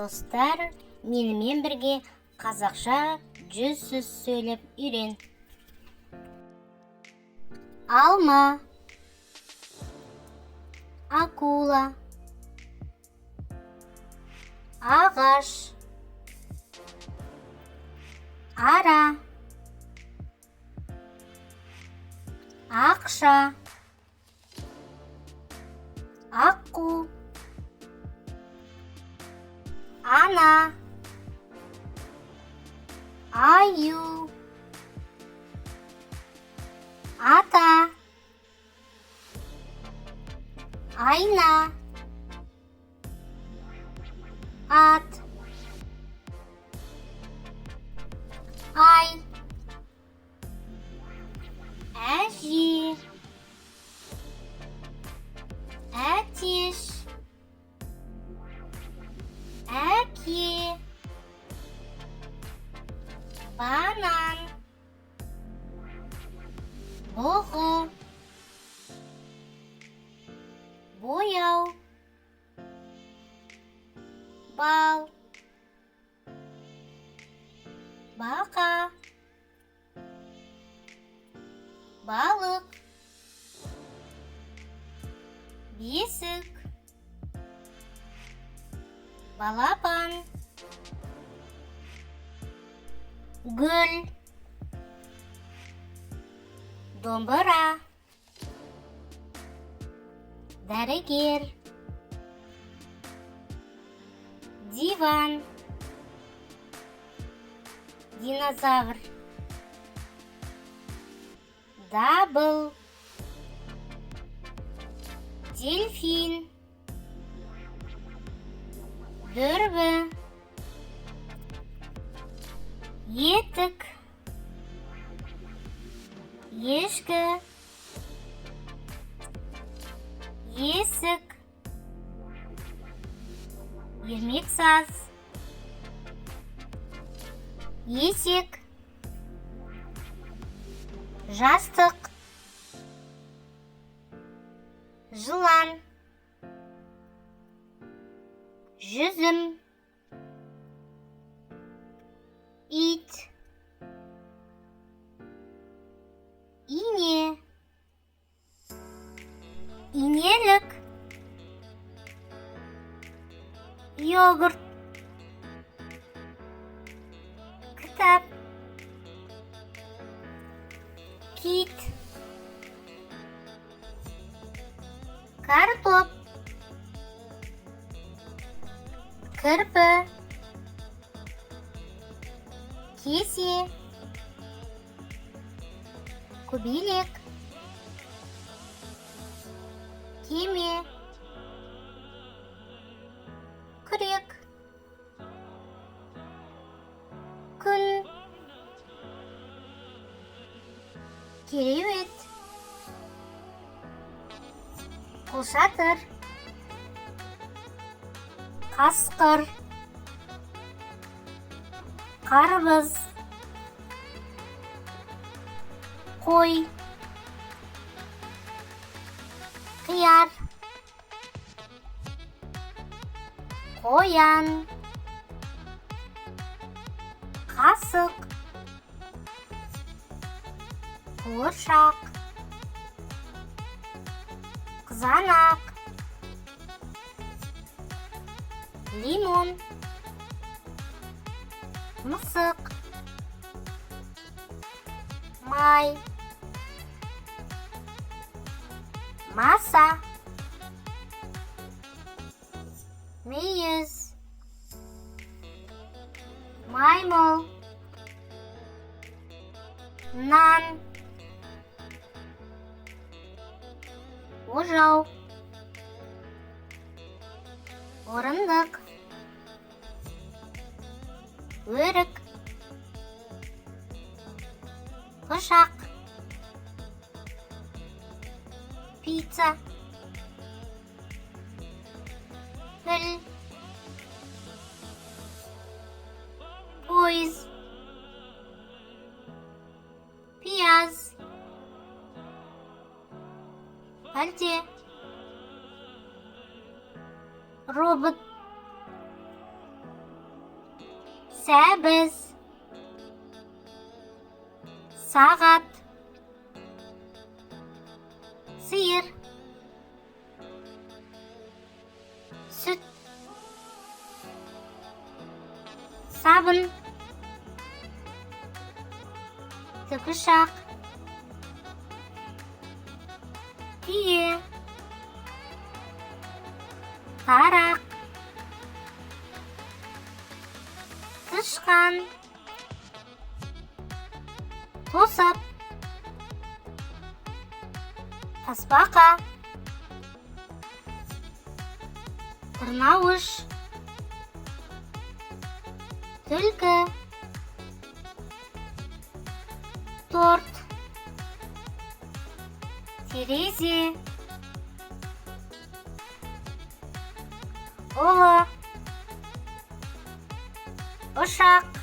Достар, менімен бірге қазақша 100 сөз сөйлеп үйрен. Алма, акула, ағаш, ара, ақша, аққу, ана, аю, ата, айна, ат, ай, әже, әтеш, әке, банан, бұғы, бояу, бал, бақа, балық, бесік, балапан, гүл, домбыра, дәрігер, диван, динозавр, дабыл, дельфин, дүрбі, етік, ешкі, есік, ермексаз, есек, жастық, жылан, жүзім, ит, ине, инелік, йогурт, кітап, кит, картоп, кірпі, кесе, көбелек, кеме, күрек, күн, кереует, қолшатыр, қасқыр, қарбыз, қой, қияр, қоян, қасық, қуыршақ, қызанақ, лимон, мысық, май, маса, мүйіз, маймыл, нан, ожау, орындық, өрік, пышақ, пицца, піл, пойыз, пияз, пәлте, робот. Сәбіз, сағат, сиыр, сүт, сабын, тікұшақ, түйе, тарақ, тышқан, тосап, тасбақа, тырнауыш, түлкі, торт, терезе, ұлы, ұшақ.